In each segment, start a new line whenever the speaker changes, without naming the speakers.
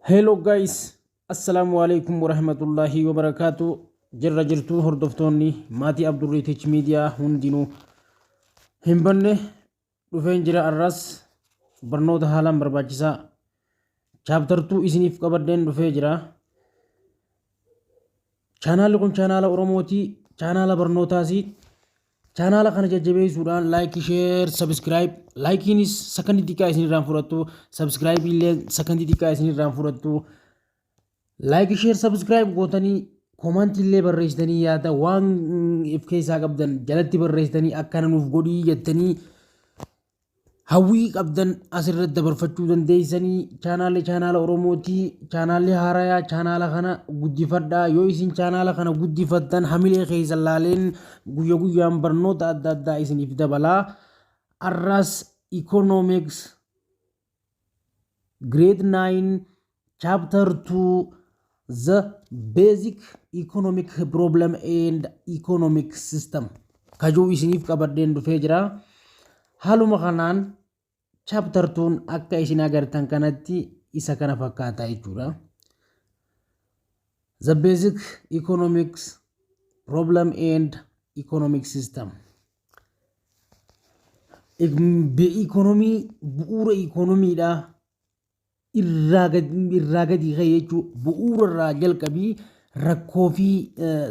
Hello guys, Assalaamu alaikum warahmatullahi wabarakaatu. Jirra jirtuu hordoftoonni maatii Abdurriitich Miidiyaa hundinuu hin banne dhufeen jira. Arras barnoota haalaan barbaachisaa chapter 2 isiniif qabadheen dhufee jira. Chaanaalli kun chaanaala Oromooti, chaanaala barnootaasi. Chaanaala kana jajjabeessuudhaan like, share, subscribe. Likeiinis sakandii xiqqaa isinirraan fudhattu, subscribe illee sakandii xiqqaa isinirraan fudhattu. Like, share, subscribe gootanii, commentii illee barreessitanii, yaada waan if keessaa qabdan jalatti barreessitanii, akkana nuuf godhii jettanii hawwii qabdan asirratti dabarfachuu dandeessanii. Chaanaalli chaanaala Oromootii, chaanaalli haarayaa, chaanaala kana guddifadhaa. Yoo isin chaanaala kana guddifattan, hamilee keessan laaleen guyya guyyaan barnoota adda addaa isiniif dabalaa. Arras economics grade 9 chapter 2, the basic economic problem and economic system kajuu isiniif qabadheen dhufee jira. Haaluma kanaan chapter 2 akka isin agartan kanatti isa kana fakkaata jechuudha. The basic economics problem and economic system. Ikonomii, bu'uura ikonomiidha. Irraa gadi ka'e jechuudha. Bu'uura irraa jalqabii rakkoo fi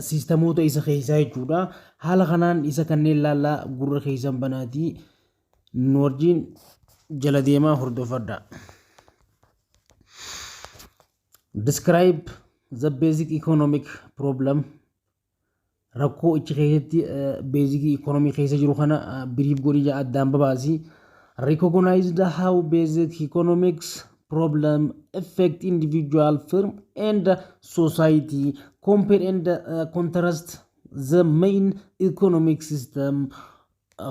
siistamoota isa keessaa jechuudha. Haala kanaan isa kanneen laallaa, gurra keessan banaatii nu wajjin jala deemaa hordofadha. Describe the basic economic problem. Rakkoo ichi keessatti basic economy keessa jiru kana brief godhii addaan babaasi. Recognize how basic economics problem affect individual, firm and society. Compare and contrast the main economic system.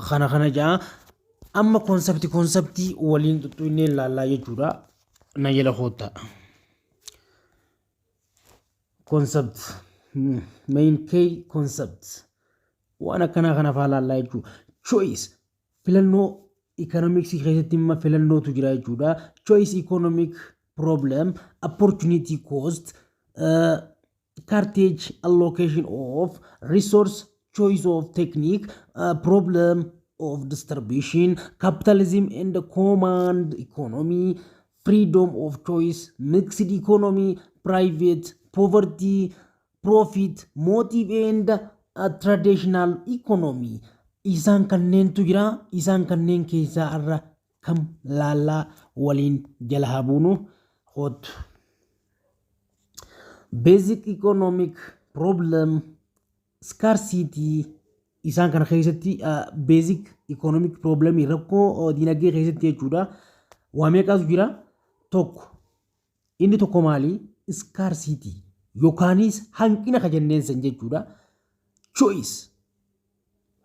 Kana kana ja'a. Amma conceptii waliin xuxunnee ilaallaa jechuudha. Na jala koottaa. Concept, main key concept, waan akkanaa kana faa ilaallaa jechuudha. Choice, filannoo, economics keessatti imma filannootu jira jechuudha. Choice economic problem, opportunity cost, cartage allocation of resource, choice of technique, problem of distribution, capitalism and the command economy, freedom of choice, mixed economy, private poverty, profit motive and traditional economy. Isaan kanneentu jira. Isaan kanneen keessaa irra kam laallaa waliin jala haa buunu, kootu. Basic economic problem, scarcity. Isaan kana keessatti basic economic problem, rakkoo dinagdee keessatti jechuudha. Waa meeqatu jira? Tokko. Inni tokko maali? Scarcity yookaanis hanqina ka jenneen san jechuudha. Choice,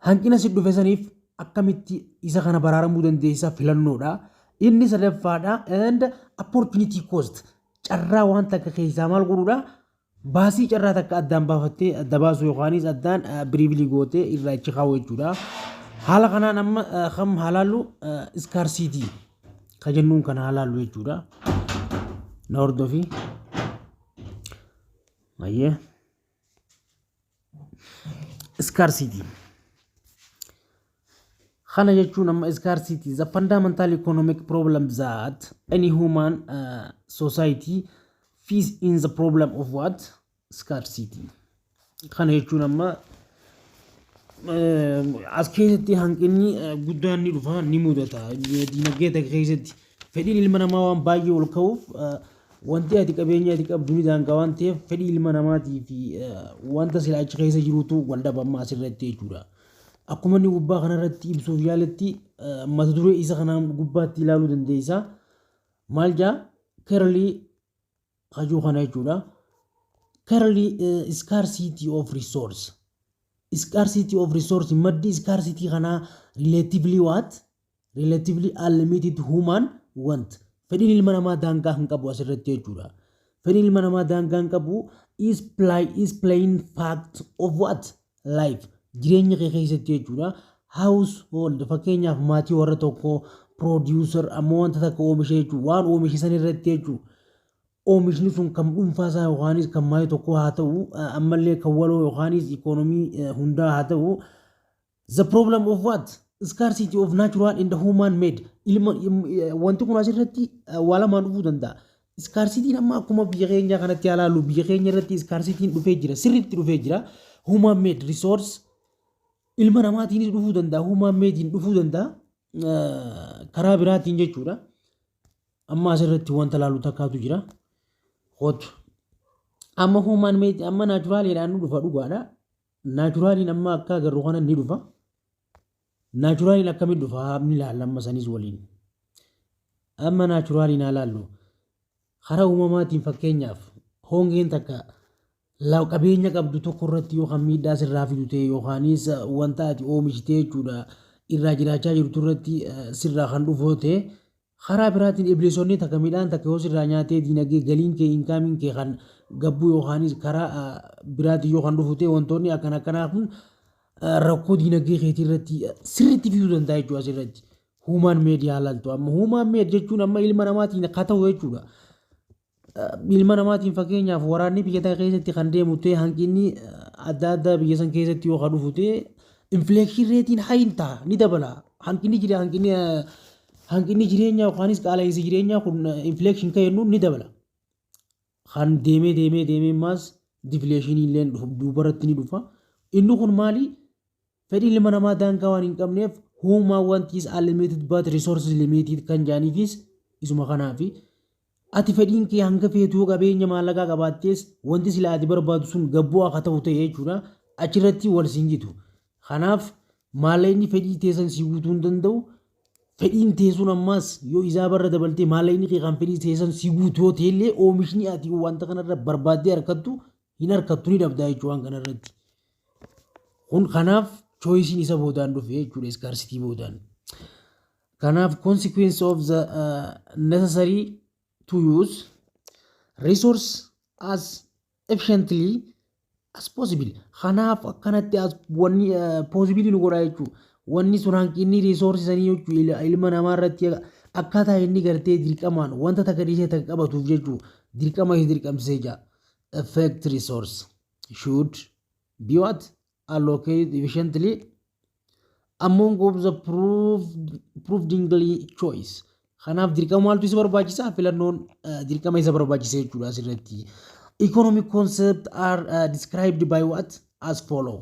hanqina si dhufe saniif akkamitti isa kana baraaramuu dandeessa, filannoodha. Inni sadaffaadha and opportunity cost, carraa waan takka keessaa maal godhuudha, baasii carraa takka addaan baafattee adda baasu yookaanis addaan briefly gootee irraa achi kaa'u jechuudha. Haala kanaan amma kam haalaallu, scarcity ka jennuun kana haalaallu jechuudha. Na hordofi. Ayyee. Scarcity. Kana jechuun amma scarcity is a fundamental economic problem that any human society face in the problem of what? Scarcity. Kana jechuun amma as keessatti hanqinni guddaan ni dhufa, ni mudata. Dinagdee takka keessatti fedhiin ilma namaa waan baay'ee ol ka'uuf, wanti ati qabeenya ati qabdu ni daangaa waan ta'eef, fedhii ilma namaatii fi wanta sila achi keessa jirutu wal dhabama asirratti jechuudha. Akkuma inni gubbaa kanarratti ibsuuf yaaletti, mata duree isa kanaan gubbaatti ilaaluu dandeessa. Maal jaa? Currently hajuu kana jechuudha. Currently scarcity of resource. Scarcity of resource, maddi scarcity kanaa relatively what? Relatively unlimited human want. Fedhiin ilma namaa daangaa hin qabu asirratti jechuudha. Fedhiin ilma namaa daangaa hin qabu is plain fact of what? Life. Jireenya kee keessatti jechuudha. Household, fakkeenyaaf maatii warra tokko, producer ammoo wanta takka oomishe jechuudha. Waan oomishe san irratti jechuudha. Oomishni sun kan dhuunfaasaa yookaanis kan maatii tokkoo haa ta'u, ammallee kan waloo yookaanis ikoonomii hundaa haa ta'u, the problem of what? Scarcity of natural and human made. Ilma wanti kun asirratti waa lamaan dhufuu danda'a. Scarcityn amma akkuma biyya keenya kanatti ilaallu, biyya keenya irratti scarcityn dhufee jira, sirriitti dhufee jira. Human made resource ilma namaatiinis dhufuu danda'a, human madein dhufuu danda'a karaa biraatiin jechuudha. Amma asirratti wanta ilaallu takkaatu jira. Hootu. Amma human made, amma naturaliidhaan nu dhufa, dhugaadha. Naturaliin amma akka agarru kana ni dhufa. Naturaliin akkamitti dhufa ni ilaalla amma sanis waliin. Amma naturaliin haa ilaallu. Karaa uumamaatiin, fakkeenyaaf, hongeen takka qabeenya qabdu tokko irratti yookaan miidhaa sirraa fidu ta'e, yookaanis wanta ati oomishtee jechuudha irraa jiraachaa jirtu irratti sirraa kan dhufu ta'e, karaa biraatiin ibilisonni takka midhaan takka yoo sirraa nyaatee, diinagdee galiin kee, incomeiin kee kan gabbuu, yookaanis karaa biraatiin yoo kan dhufu ta'e, wantoonni akkana akkanaa kun rakkoo diinagdee keetii irratti sirriitti fiduu danda'a jechuudha asirratti. Human made haa ilaaltu. Amma human made jechuun amma ilma namaatiin akka ta'u jechuudha. Ilma namaatiin, fakkeenyaaf, waraanni biyya takka keessatti kan deemu ta'e, hanqinni adda addaa biyya san keessatti yoo kan dhufu ta'e, inflation rateiin high ta'a, ni dabala. Hanqinni jira, hanqinni jireenyaa yookaanis qaala'insi jireenyaa kun inflation kan jennuun ni dabala. Kan deemee deemee deemee maas deflationii illee duubarratti ni dhufa. Inni kun maali? Fedhiin ilma namaa daangaa waan hin qabneef, human want is unlimited but resources limited kan jedhaniifis isuma kanaafi. Ati fedhiin kee hanga feetuu qabeenya maallaqaa qabaattees, wanti silaa ati barbaadu sun gabboo akka ta'u ta'e jechuudha. Achirratti wal siin gitu. Kanaaf maallaqni fedhii teessan si guutuu hin danda'u. Fedhiin teessuun ammaas yoo isaa barra dabaltee maallaqni kee kan fedhii teessan si guutuu yoo ta'ellee, oomishni ati wanta kanarra barbaaddee argattu hin argattu, ni dhabdaa jechuudha waan kanarratti. Kun kanaaf choiceiin isa boodaan dhufe jechuudha, scarcity boodaan. Kanaaf consequence of the necessary to use resource as efficiently as possible. Kanaaf akkanatti as wanni possible nu godha jechuudha. Wanni sun hanqinni resource sanii jechuudha ilma namaa irratti akkaataa inni gartee dirqamaan wanta takka dhiisee takka qabatuuf jechuudha. Dirqama isa dirqamsee jira. Effect resource should be what? Allocated efficiently among of the provingly choice. Kanaaf dirqama maaltu isa barbaachisa? Filannoon dirqama isa barbaachisa jechuudha asirratti. Economic concept are described by what? As follow.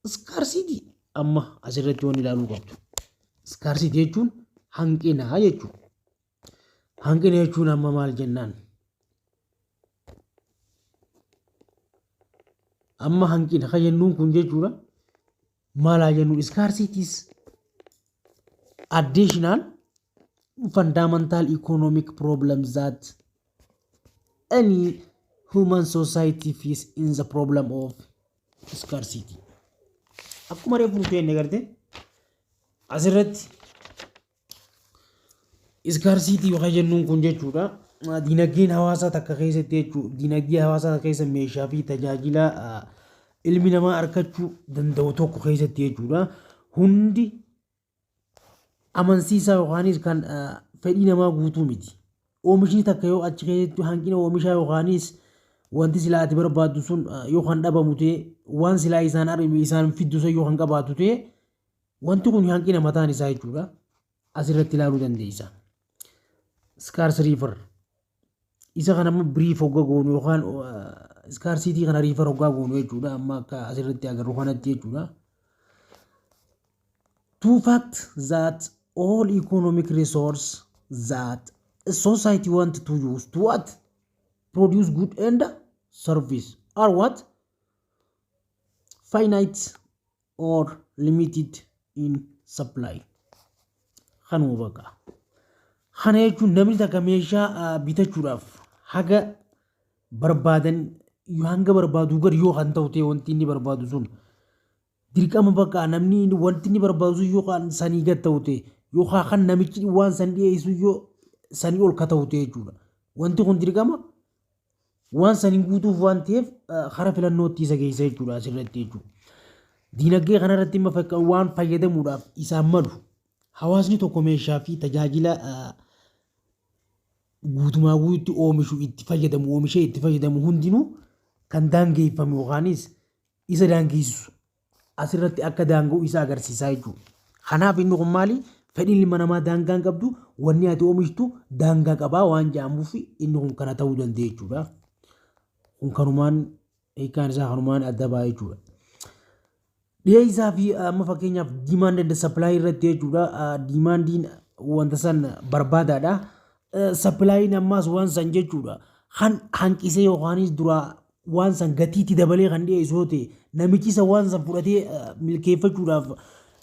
Scarcity amma asirratti waan ilaaluu qabdu. Scarcity jechuun hanqina jechuudha. Hanqina jechuun amma maal jennaan? Amma hanqina kan jennuun kun jechuudha. Maal haa jennuun? Scarcity is additional fundamental economic problems that any human society face in the problem of scarcity. Akkuma reefu nuti jenne garte asirratti, scarcity yookaan jennuun kun jechuudha. Dinagdeen hawaasaa takka keessatti jechuudha. Dinagdee hawaasaa keessa meeshaa fi tajaajila ilmi namaa argachuu danda'u tokko keessatti jechuudha. Hundi amansiisaa yookaanis kan fedhii namaa guutuu miti. Oomishni takka yoo achi keessatti hanqina oomishaa yookaanis wanti silaa ati barbaaddu sun yoo kan dhabamu ta'e, waan silaa isaan isaan fiddu sun yoo kan qabaatu ta'e, wanti kun hanqina mataan isaa jechuudha. Asirratti ilaaluu dandeessa. Scarce refer. Isa kana amma brief hogga goonu yookaan scarcity kana refer hoggaa goonu jechuudha. Amma akka asirratti agarru kanatti jechuudha. Two fact that all economic resource that a society want to use to what? Produce good and service are what? Finite or limited in supply. Kanuma bakka. Kana jechuun namni takka meeshaa bitachuudhaaf haga barbaadan hanga barbaadu gadi yoo kan ta'u ta'e, wanti inni barbaadu sun dirqama bakka namni wanti inni barbaadu sun yoo kan sanii gad ta'u ta'e, yookaan kan namichi waan san dhiyeessu yoo sanii ol ka ta'u ta'e jechuudha. Wanti kun dirqama waan saniin guutuuf waan ta'eef karaa filannootti isa geessa jechuudha asirratti jechuudha. Diinagdee kanarratti imma waan fayyadamuudhaaf isaan malu hawaasni tokko meeshaa fi tajaajila Guutumaa guututti oomishu itti fayyadamu, oomishee itti fayyadamu hundinuu kan daangeeffamu yookaanis isa daangeessu asirratti akka daanga'u isa agarsiisaa jechuudha. Kanaaf inni kun maali? Fedhiin ilma namaa daangaa hin qabdu, wanni ati oomishtu daangaa qabaa waan jedhamuuf inni kun kana ta'uu danda'a jechuudha. Kun kanumaan hiikkaan isaa kanumaan adda ba'a jechuudha. Dhiyeessaa fi amma fakkeenyaaf demand and supply irratti jechuudha. Demandiin wanta san barbaadaadha. Supplyiin ammaas waan san jechuudha. Kan hanqisee yookaanis duraa waan san gatiitti dabalee kan dhiyeessu yoo ta'e, namichi isa waan san fudhatee milkeeffachuudhaaf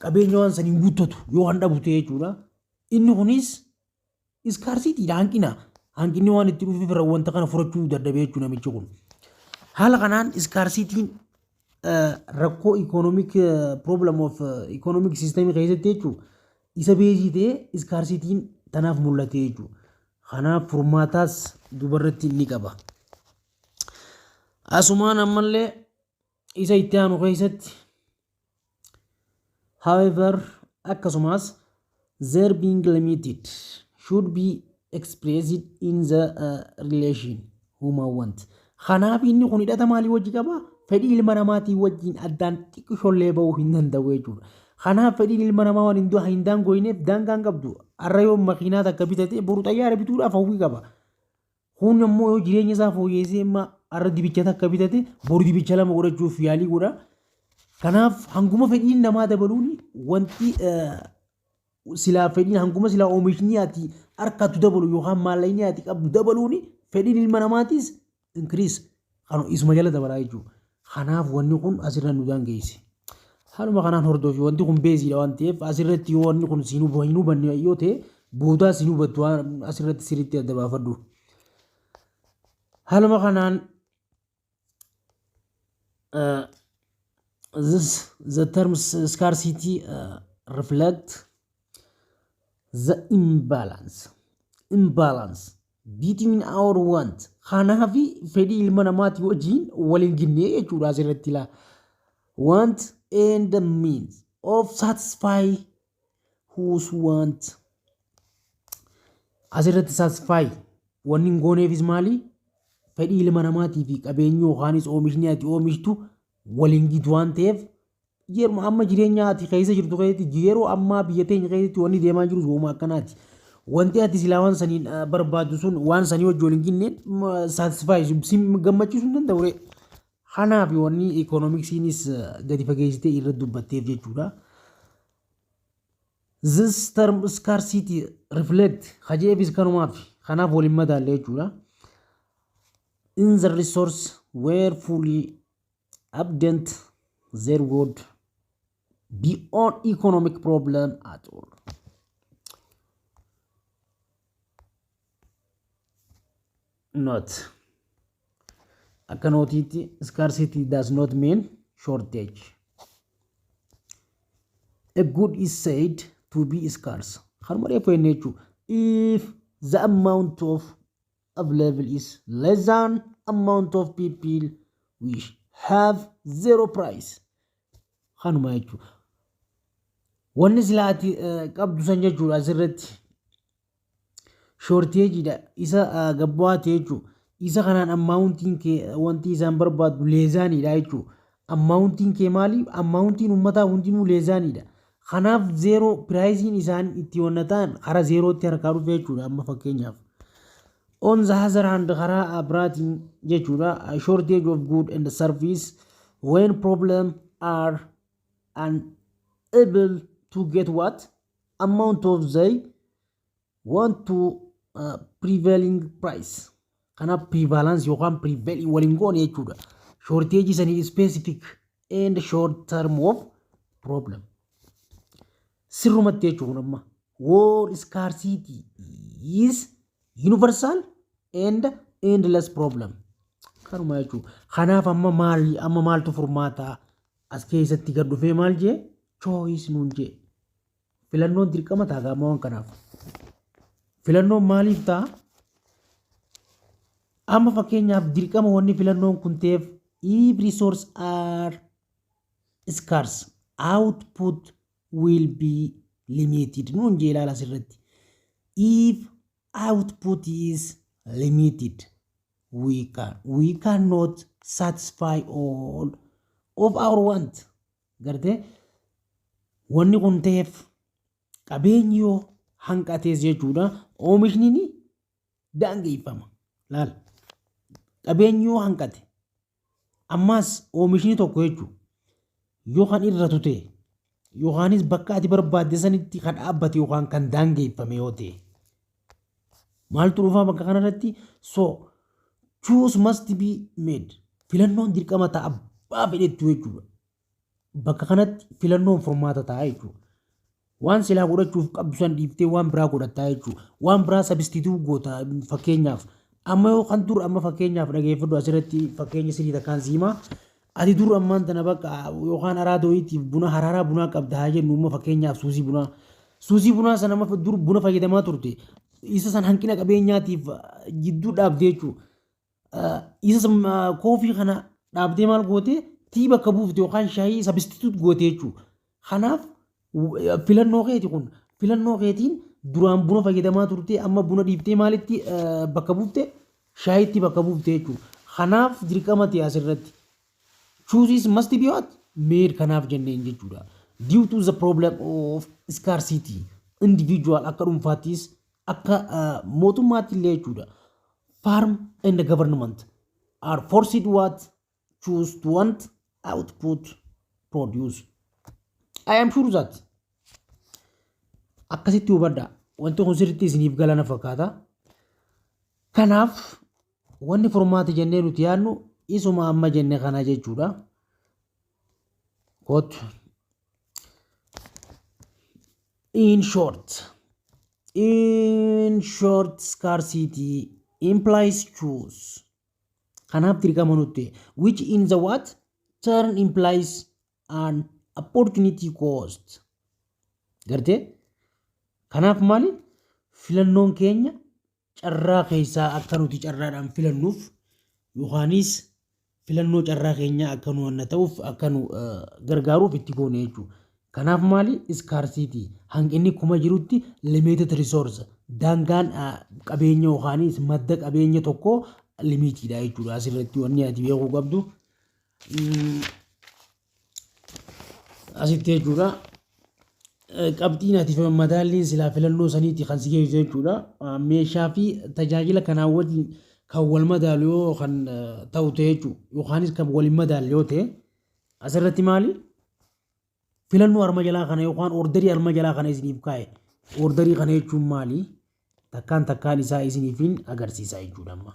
qabeenya waan san hin guuttatu yoo kan dhabu ta'e jechuudha. Inni kunis scarcitydha, hanqina. Hanqinni waan itti dhufeef irra wanta kana furachuu dadhabee jechuudha namichi kun. Haala kanaan scarcityn rakkoo economic problem of economic system keessatti jechuudha. Isa base ta'ee scarcityn tanaaf mul'ate jechuudha. Kanaaf furmaataas dubarratti ni qaba. Asumaan ammallee isa itti aanu keessatti, however, akkasumas there being limited should be expressed in the relation human want. Kanaaf inni kun hidhata maalii wajji qaba? Fedhii ilma namaatii wajjin addaan xiqqishollee bahuu hin danda'u jechuudha. Kanaaf fedhiin ilma namaa waan hin daangooyneef daangaa hin qabdu. Har'a yoo makiinaa takka bitate, boru xayyaara bituudhaaf hawwii qaba. Kun immoo yoo jireenya isaa fooyyessee amma har'a dibicha takka bitate, boru dibicha lama godhachuuf yaalii godha. Kanaaf hanguma fedhiin namaa dabaluun wanti silaa fedhiin hanguma silaa oomishni ati harkattu dabalu yookaan maallaqni ati qabdu dabaluun fedhiin ilma namaatis increase kan isuma jala dabalaa jechuudha. Kanaaf wanni kun asirra nu daangeesse. Haaluma kanaan hordofi, wanti kun baseiidha waan ta'eef asirratti yoo wanni kun siin hin hubanne yoo ta'e, boodaa siin hubattu waan asirratti sirriitti adda baafadhu. Haaluma kanaan this the terms scarcity reflect the imbalance between our want. Kanaafi fedhii ilma namaati wajjin waliin ginnee jechuudha asirratti ilaa. Want and the means of satisfy whose want asirratti satisfy wanni hin gooneefis maali? Fedhii ilma namaatii fi qabeenyi yookaanis oomishni ati oomishtu waliin gitu waan ta'eef, yeroo amma jireenya ati keessa jirtu keessatti, yeroo ammaa biyya teenya keessatti wanni deemaa jiru wooma akkanaati. Wanti ati silaa waan saniin barbaaddu sun waan sanii wajji waliin ginneen satisfy si gammachiisuu hin danda'u ree. Kanaaf wanni economicsiinis gadi fageessitee irratti dubbatteef jechuudha. This term scarcity reflect hajeefis kanumaaf kanaaf waliin madaalle jechuudha. In the resource were fully abundant, there would be no economic problem at all. Note. Akka noteiitti, scarcity does not mean shortage. A good is said to be scarce. Kanuma reefu jennee jechuudha. If the amount of available is less than amount of people which have zero price. Kanuma jechuudha. Wanni silaa ati qabdu san jechuudha asirratti. Shortageiidha isa gabbu'aa ta'e jechuudha. Isa kanaan amountiin kee wanti isaan barbaadu less thaniidha jechuudha. Amountiin kee maali? Amountiin uummataa hundinuu less thaniidha. Kanaaf zero priceiin isaan itti wanna ta'an karaa zerootti harkaa dhufe jechuudha amma fakkeenyaaf. On the other hand, karaa biraatiin jechuudha, shortage of good and service when people are unable to get what amount of they want to prevailing price. Kanaaf prevalence yookaan prevailing waliin goone jechuudha. Shortage sanii specific and short term of problem. Sirrumatti jechuun amma war scarcity is universal and endless problem. Kanuma jechuudha. Kanaaf amma maal, amma maaltu furmaata as keessatti gad dhufee maal jee? Choice nuun jee. Filannoon dirqama ta'a gaama waan kanaaf. Filannoon maaliif ta'a? Amma fakkeenyaaf dirqama wanni filannoon kun ta'eef, if resource are scarce, output will be limited nuun jee ilaala asirratti. If Output is limited. We cannot satisfy all of our want. Gartee, wanni kun ta'eef qabeenyi yoo hanqatees jechuudha, oomishni ni daangeffama. Laal, qabeenyi yoo hanqate, ammaas oomishni tokko jechuudha yoo kan irratu ta'e yookaanis bakka ati barbaadde sanitti kan dhaabbate yookaan kan daangeffame yoo ta'e, maaltu dhufaa bakka kanarratti? So choose must be made. Filannoon dirqama ta'a abbaa fedhettu jechuudha. Bakka kanatti filannoon furmaata ta'a jechuudha. Waan silaa godhachuuf qabdu san dhiiftee waan biraa godhattaa jechuudha. Waan biraa substitute goota. Fakkeenyaaf amma yoo kan dur, amma fakkeenyaaf dhageeffadhu, asirratti fakkeenya sirii takkaan siimaa. Ati dur ammaan tana bakka yookaan araada wayiitiif buna, haraaraa bunaa qabda haa jennu. Amma fakkeenyaaf suusii bunaa. Suusii bunaa sana amma dur buna fayyadamaa turte. Isa san hanqina qabeenyaatiif jidduu dhaabdee jechuudha. Isa coffee kana dhaabdee maal goote? Tea bakka buufte yookaan shaayii substitute goote jechuudha. Kanaaf filannoo keeti kun. Filannoo keetiin duraan buna fayyadamaa turte, amma buna dhiiftee maalitti bakka buufte? Shaayitti bakka buufte jechuudha. Kanaaf dirqama ta'e asirratti. Choices must be what? Made kanaaf jenneen jechuudha. Due to the problem of scarcity, individual akka dhuunfaattis akka mootummaatti illee jechuudha. Firm and the government are forced what? Choose to want output produce. I am sure that akkasitti hubadha. Wanti kun sirriitti isiniif galana fakkaata. Kanaaf wanni furmaata jennee nuti yaadnu isuma amma jenne kana jechuudha. Kootu. In short, scarcity implies choose. Kanaaf dirqama nutti, which in the what turn implies an opportunity cost. Gartee? Kanaaf maali? Filannoon keenya carraa keessaa akka nuti carraadhaan filannuuf yookaanis filannoo carraa keenyaa akka nu wanna ta'uuf, akka nu gargaaruuf itti goone jechuudha. Kanaaf maali? Scarcity, hanqinni kuma jirutti, limited resource, daangaan qabeenya yookaanis madda qabeenya tokkoo limitiidha jechuudha. Asirratti wanni ati beekuu qabdu asitti jechuudha. Qabxiin ati madaalliin silaa filannoo saniiti kan si geessu jechuudha. Meeshaa fi tajaajila kanaan waliin kan wal madaalu yoo kan ta'u ta'e jechuudha. Yookaanis kan wal hin madaalle yoo ta'e, asirratti maali? Filannoo arma jalaa kana yookaan orderii arma jalaa kana isiniif kaa'e. Orderii kana jechuun maali? Takkaan takkaan isaa isiniifin agarsiisa jechuudha amma.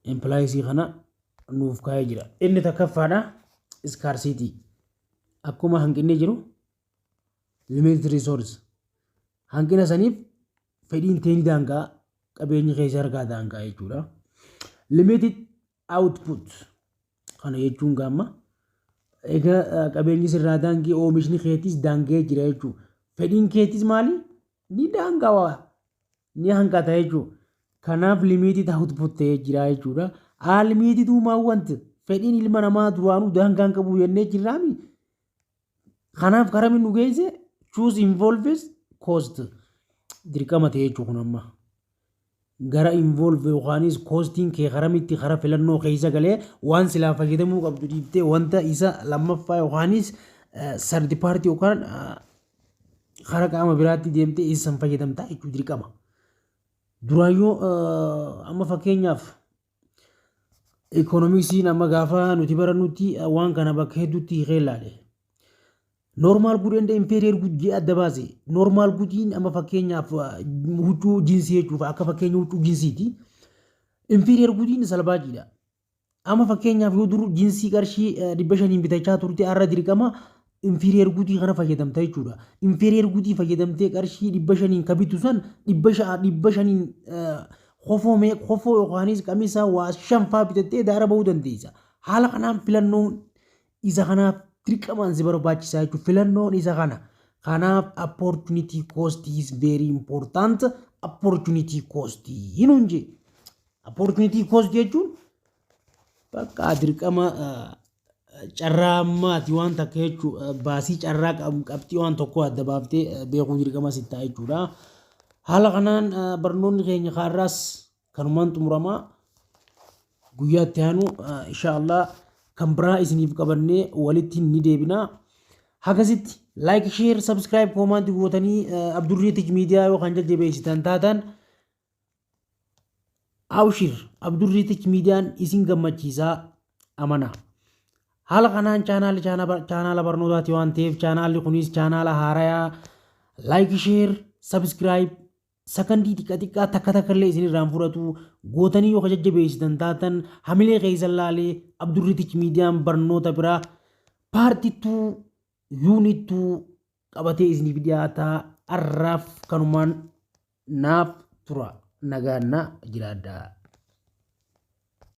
Impliesii kana nuuf kaa'ee jira. Inni takkaffaadha, scarcity. Akkuma hanqinni jiru, limited resource. Hanqina saniif fedhiin teeni daangaa, qabeenyi keessa harkaa daangaa jechuudha. Limited output kana jechuun gaamma egaa qabeenyi sirraa daangee, oomishni keetis daangee jira jechuudha. Fedhiin keetis maali? Ni daangawaa, ni hanqata jechuudha. Kanaaf limited output ta'ee jira jechuudha. Unlimited uumaa wanti fedhiin ilma namaa duraanuu daangaan qabu jennee jirraami. Kanaaf karaa nu geesse choose involves cost, dirqama ta'e jechuudha kun amma. Gara involve yookaanis costiin kee karamitti kara filannoo keessa galee waan silaa fayyadamuu qabdu dhiiftee wanta isa lammaffaa yookaanis third party yookaan kara qaama biraatti deemtee isa san fayyadamtaa jechuu dirqama. Duraayyuu amma fakkeenyaaf economicsiin amma gaafa nuti barannutti waan kana bakka hedduutti hiikee ilaale. Normal good and inferior good jee adda baase. Normal goodiin amma fakkeenyaaf huccuu jiinsii jechuuf, akka fakkeenya huccuu jiinsiiti. Inferior goodiin salbaajiidha. Amma fakkeenyaaf yoo dur jiinsii qarshii 500n bitachaa turte, har'a dirqama inferior goodii kana fayyadamta jechuudha. Inferior goodii fayyadamtee qarshii 500n ka bitu san 500n kofoo mee kofoo yookaanis qamisa waa shan faa bitattee daara bahuu dandeessa. Haala kanaan filannoon isa kanaaf dirqamaan si barbaachisaa jechuudha. Filannoon isa kana. Kanaaf opportunity cost is very important. Opportunity cost hinuun jee. Opportunity cost jechuun bakka dirqama carraa ammaati waan takka jechuudha. Baasii carraa qabxii waan tokko adda baaftee beekuu dirqama sitti ta'a jechuudha. Haala kanaan barnoonni keenya kaarraas kanumaan xumuramaa. Guyyaa itti aanu inshaallah kan biraa isiniif qabannee walitti ni deebina. Hagasitti like, share, subscribe, comment gootanii Abdurriitij Miidiyaa yoo kan jajjabeessitan taatan, Abshir, Abdurriitij Miidiyaan isin gammachiisaa amana. Haala kanaan chaanaalli chaanaala barnootaati waan ta'eef, chaanaalli kunis chaanaala haarayaa, like, share, subscribe sakandii xiqqa xiqqaa takka takka illee isin irraan fudhatu gootanii yoo jajjabeessitan taatan, hamilee keessan laalee Abdurriitij Miidiyaan barnoota biraa part 2 unit 2 qabatee isiniif dhiyaataa. Har'aaf kanumaan naaf tura, nagaannaa jiraadhaa.